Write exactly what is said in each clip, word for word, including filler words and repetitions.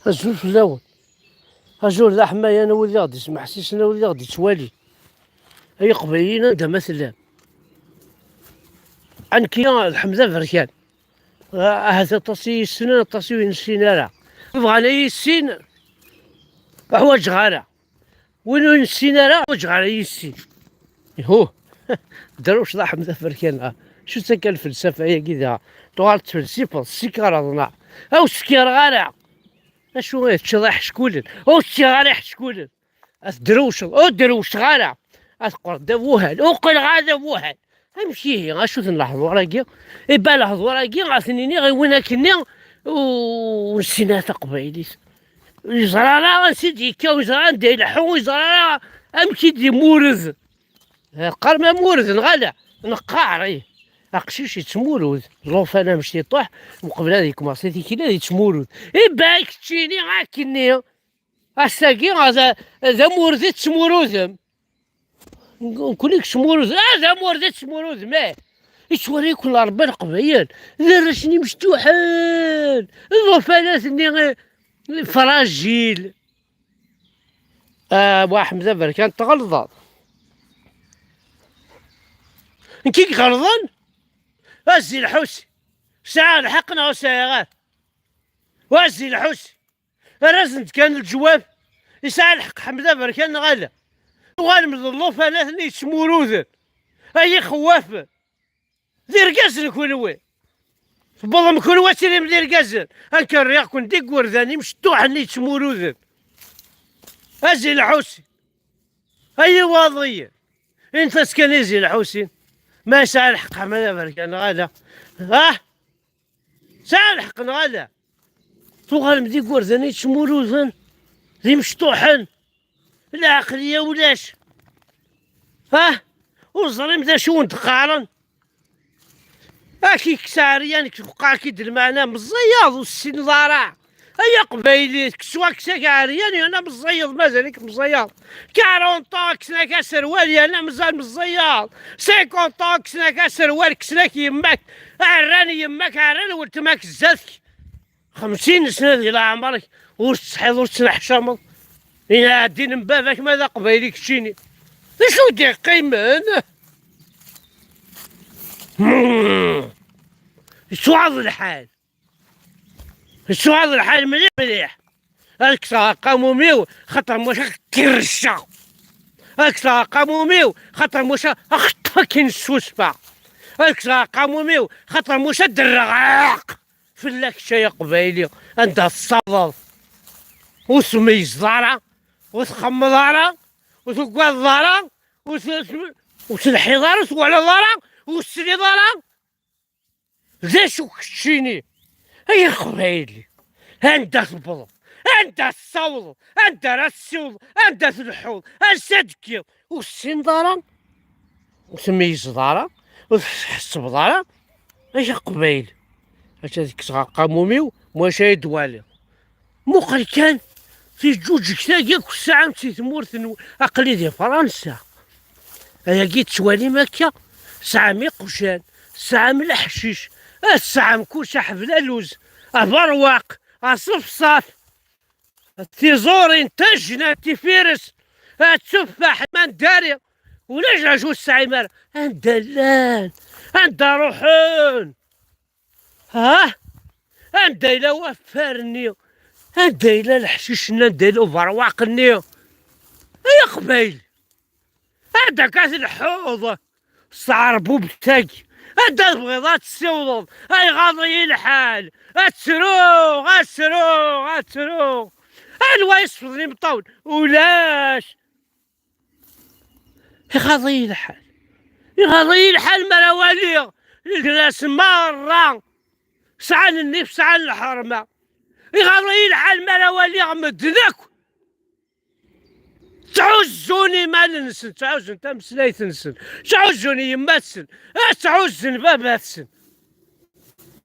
Azul fell-awen. Azul d aḥmayan, a wid i ɣ-d-ismeḥsisen, a wid i ɣ-d-ittwalin. Ay Iqbayliyen, anda ma tellam. Anki d Ḥmed Aberkan. Ahat aṭas i yi-ssnen, aṭas i ur yi-nessin ara. Bɣan ad yi-yessin, ur ḥwaǧeɣ ara. Win ur nessin ara, ur ḥwaǧeɣ ara ad yi-yessin. Ihu, drewceḍ a Ḥmed Aberkan, ah. Acu-tt akka lfelsafa-agi da? Tuɣal tettfelsifeḍ, tessikareḍ neɣ? Ur skireɣ ara. Acu i teččiḍ a iḥeckulen? Ur ččiɣ ara iḥeckulen. A tedrewceḍ? Ur drewceɣ ara. A teqqleḍ d abuhal? Ur qqleɣ ara d abuhal. Amek ihi? Acu-ten lehdur-agi? Iba lehdur-agi, ad ten-iniɣ i win akkenni ur nessin ara taqbaylit. Ur yeẓra ara ansi d-yekka, ur yeẓra anda ileḥḥu, ur yeẓra ara amek i d-imured. Qqar ma mured neɣ ala? Neqqar, ih. Aqcic yettmurud. Llufan amectiṭuḥ, uqbel ad yekmeṛsi tikli ad yettmurud. Iba keččini akkenni. Ass-agi, d, d amured i tettmurudem. Nekkni deg tmurud, ah, d amured i tettmurudem, eh. Yettwali-ken Ṛebbi Leqbayel, d arrac-nni mectuḥen, d llufan-nni, eh, fragile. Ah, wa Ḥmed Aberkan, tɣelḍeḍ. Nekk i iɣelḍen? A Zzi Lḥusi, sɛiɣ lḥeqq neɣ ur sɛiɣ ara? Wa Zzi Lḥusi, err-asen-d kan leǧwab. Yesɛa lḥeqq Ḥmed Aberkan neɣ ala? Tuɣalem d llufan-nni yettmuruden, ay ixewwafen. D irgazen kunwi. Tewwḍem kunwi ad tilim d irgazen. Anka rriɣ-ken d igerdan imecṭuḥen yettmuruden. A Zzi Lḥusi, ay iwaḍiyen. Init-as kan i Zzi Lḥusi ma yesɛa lḥeqq Ḥmed Aberkan neɣ ala. Ah! Sɛa lḥeqq neɣ ala? Tuɣalem d igerdan yettmuruden, d imecṭuḥen. Lɛeqliya ulac. Ah! Ur ẓrim d acu wen-d-qqaren. Ak-ikkes ɛeryan, k-, uqeɛ-k-id lmeɛna meẓẓiyeḍ, ur tessineḍ ara. Ay aqbayli, kkes wa, kkes-ak ɛeryan, yerna meẓẓiyeḍ, mazal-ik meẓẓiyeḍ. Quarante ans, kksen-ak aserwal, yerna mazal meẓẓiyeḍ. Cinquante ans, kksen-ak aserwal, kksen-ak yemma-k, ɛerran yemma-k, ɛerran weltma-k zdat-k. Xemsin sna di leɛmer-ik, ur tettsetḥiḍ, ur tettneḥcameḍ. Ina ɛeddin n baba-k, ma d aqbayli keččini. D acu i d-yeqqimen? Yettwaɛḍ lḥal. Yettwaɛḍ lḥal mliḥ mliḥ. Ad kkseɣ aqamum-iw, xaṭer maca kerrceɣ. Ad kkseɣ aqamum-iw, xaṭer maca axeṭṭef akin ssusfa. Ad kkseɣ aqamum-iw, xaṭer maca derreɣ. Fell-ak kečč ay aqbayli, anda tessawḍeḍ? Ur tmeyyzeḍ ara, ur txemmeḍ ara, ur tugadeḍ ara, ur t-, ur telḥiḍ ara, ur twalaḍ ara, ur tesliḍ ara. D acu keččini? Ay aqbayli, anda tewwḍeḍ? Anda tessawḍeḍ? Anda ara tessiwḍeḍ? Anda tleḥḥuḍ? Ansa d-tekkiḍ? Ur tessineḍ ara, ur tmeyyzeḍ ara, ur tḥessbeḍ ara. Ay aqbayli, akka ad kkseɣ aqamum-iw, maca i d-waliɣ. Muqel kan, tiǧuǧegt-agi akk tesɛam si tmurt n, aql-i di Fransa. Ayagi tettwalim akka, tesɛam iqjan, tesɛam leḥcic, tesɛam kullec, aḥeblaluz, aberwaq, aṣefṣaf. Tiẓurin, tajnant, ifires, tteffaḥ, mandari, ulac d acu ur tesɛim ara. Anda llan? Anda ruḥen? Ha? Anda yella waffar-nni? Anda yella leḥcic-nni? Anda yella uberwaq-nni? Ay aqbayli! Anda akka tleḥḥuḍ s tɛerbubt-agi? Anda tebɣiḍ ad tessiwḍeḍ? Ay iɣaḍ-iyi lḥal! Ad ttruɣ, ad ttruɣ, ad ttruɣ! Anwa yesfeḍen imeṭṭawen? Ulac! Iɣaḍ-iyi lḥal. Iɣaḍ-iyi lḥal mi ara waliɣ legrasen merra sɛan nnif, sɛan lḥerma. Iɣaḍ-iyi lḥal mi ara waliɣ medden akk ttɛuzzun iman-nsen, ttɛuzzun tameslayt-nsen, ttɛuzzun yemma-tsen, ttɛuzzun baba-tsen.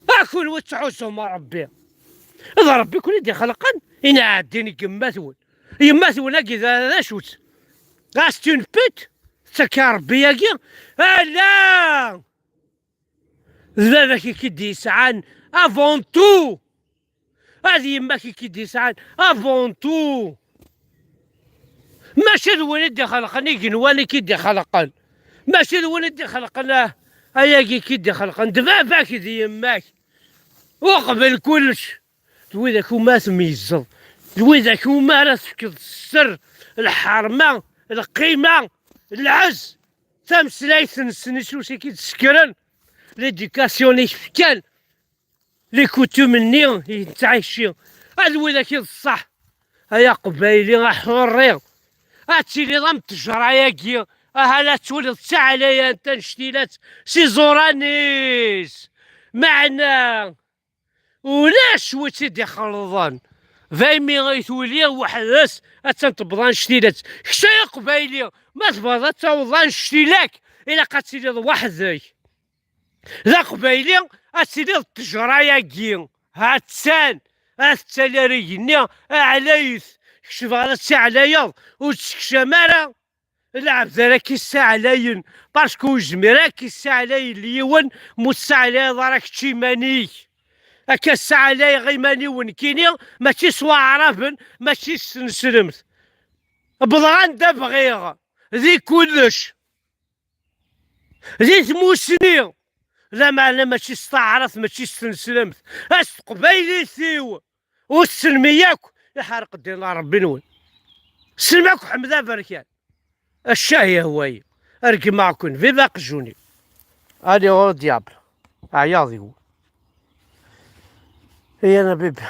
A kunwi ttɛuzzum Ṛebbi. D Ṛebbi i ken-id-ixelqen, inaɛdin deg yemma-twen. Yemma-twen-agi d, d acu-tt? Ah, c'est une pute, tettak-ak Ṛebbi-agi? Ala! D baba-k i k-id-yesɛan avant tout. Ad yemma-k i k-id-isɛan, avant tout. Mačči d win i d-ixelqen igenwan i k-id-ixelqen. Mačči d win i d-ixelqen, ah, ayagi i k-id-ixelqen. D baba-k d yemma-k. Uqbel kullec. D widak umi ara tmeyyzeḍ. D widak umi ara tefkeḍ sser, lḥerma, lqima, lɛezz. Tameslayt-nsen i s-, i k-id-ssekren. L'éducation i k-fkan. Likutum-nni i nettɛici, ad widak i d ṣṣeḥ. Ay aqbayli aḥurri, ad tiliḍ am ttejra-agi, aha la twaliḍ d taɛlayant annect-ilat s iẓuran-is. Meɛna ulac wi tt-id-ixelḍen. Daymi i twili weḥd-s, attan tewweḍ annect-ilat. Kečč ay aqbayli, ma tebɣiḍ ad tawḍeḍ annect-ilak, ilaq ad tiliḍ weḥd-k. D aqbayli, ad tiliḍ d ttejra-agi. Ha-tt-an, ad tettali ar igenni, ɛlayet. Kečč tebɣiḍ ad tiɛlayeḍ, ur tessekcam ara lɛebd ara k-issaɛlayen, parce que ur yezmir ara k-issaɛlay yiwen, ma ur tessaɛlayeḍ ara kečč iman-ik. Akka ssaɛlayeɣ iman-iw nekkini, mačči s waɛraben, mačči s tneslemt. Wwḍeɣ anda bɣiɣ, di kullec. Di tmusni, lameɛna mačči s taɛrabt, mačči s tneslemt, a s teqbaylit-iw, ur tselmi yakk, iḥerq ddin n Ṛebbi-nwen. Selmi akk ḥmed aberkan. Ccah yehwa-yi, regmeɣ-ken, vive aqjuni. Allez, au diable. Ɛyaɣ deg-wen. Yan a bibi.